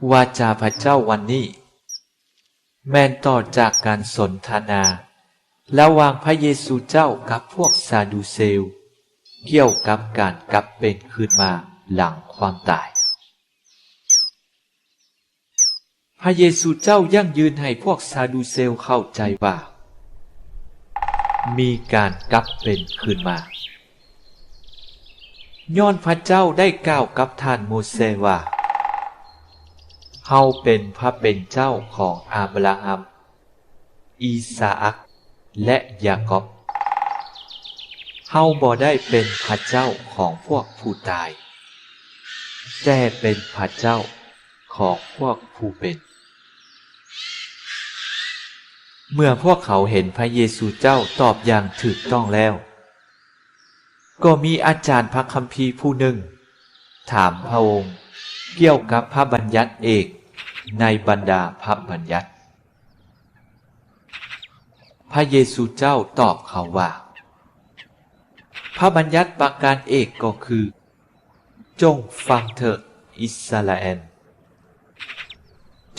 ວາຈາພະເຈົ້າວັນນີ້ ແມ່ນຕໍ່ຈາກການສົນທະນາລະຫວ່າງພະເຢຊູເຈົ້າກັບພວກຊາດູເຊວ ກ່ຽວກັບການກັບເປັນຄືນມາຫຼັງຄວາມຕາຍ. ພະເຢຊູເຈົ້າຢັ້ງຢືນໃຫ້ພວກຊາດູເຊວເຂົ້າໃຈວ່າ ມີການກັບເປັນຄືນມາ ຍ້ອນພະເຈົ້າໄດ້ກ່າວກັບທ່ານໂມເຊວ່າ ເຮົາເປັນພະເປັນເຈົ້າຂອງອາບຣາຮາມ, ອີສາອັກ ແລະ ຢາກອບ. ເຮົາບໍ່ໄດ້ເປັນພະເຈົ້າຂອງພວກຜູ້ຕາຍ, ແຕ່ເປັນພະເຈົ້າຂອງພວກຜູ້ເປັນ. ເມື່ອພວກເຂົາເຫັນພະເຢຊູເຈົ້າຕອບຢ່າງຖືກຕ້ອງແລ້ວ, ກໍມີອາຈານພະຄຳພີຜູ້ໜຶ່ງຖາມພະອົງກ່ຽວກັບພະບັນຍັດເອກໃນບັນດາພະບັນຍັດ. ພະເຢຊູເຈົ້າຕອບເຂົາວ່າ, ພະບັນຍັດປະການເອກກໍຄື, ຈົ່ງຟັງເທີ, ອິດສະຣາແອນ,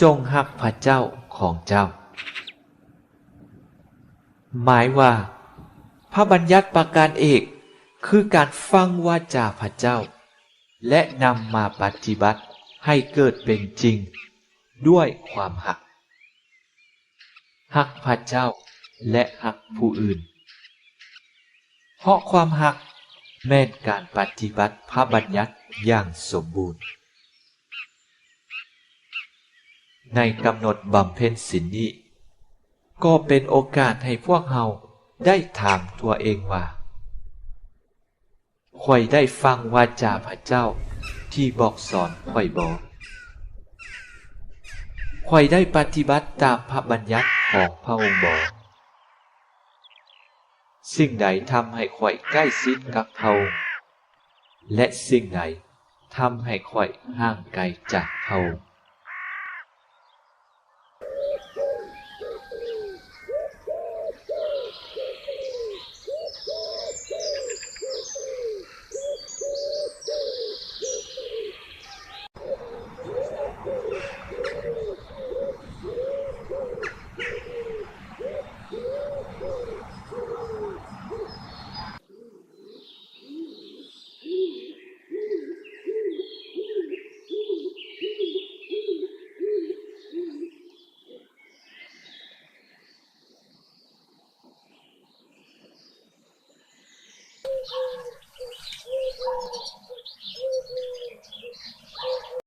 ຈົ່ງຮັກພະເຈົ້າຂອງເຈົ້າ. ໝາຍວ່າ, ພະບັນຍັດປະການເອກຄືການຟັງວາຈາພະເຈົ້າ ແລະ ນຳມາປະຕິບັດໃຫ້ເກີດເປັນຈິງດ້ວຍຄວາມຮັກ, ຮັກພະເຈົ້າ ແລະ ຮັກຜູ້ອື່ນ, ເພາະຄວາມຮັກແມ່ນການປະຕິບັດພະບັນຍັດຢ່າງສົມບູນ. ໃນກຳນົດບຳເພັນສິນນີ້ ກໍເປັນໂອກາດໃຫ້ພວກເຮົາໄດ້ຖາມຕົວເອງວ່າ, ຂ້ອຍໄດ້ຟັງວາຈາພະເຈົ້າທີ່ບອກສອນຂ້ອຍບໍ? ຂ້ອຍໄດ້ປະຕິບັດຕາມພະບັນຍັດຂອງພະອົງບໍ? ສິ່ງໃດທຳໃຫ້ຂ້ອຍໃກ້ຊິດກັບພະອົງ ແລະ ສິ່ງໃດທຳໃຫ້ຂ້ອຍຫ່າງໄກຈາກພະອົງ?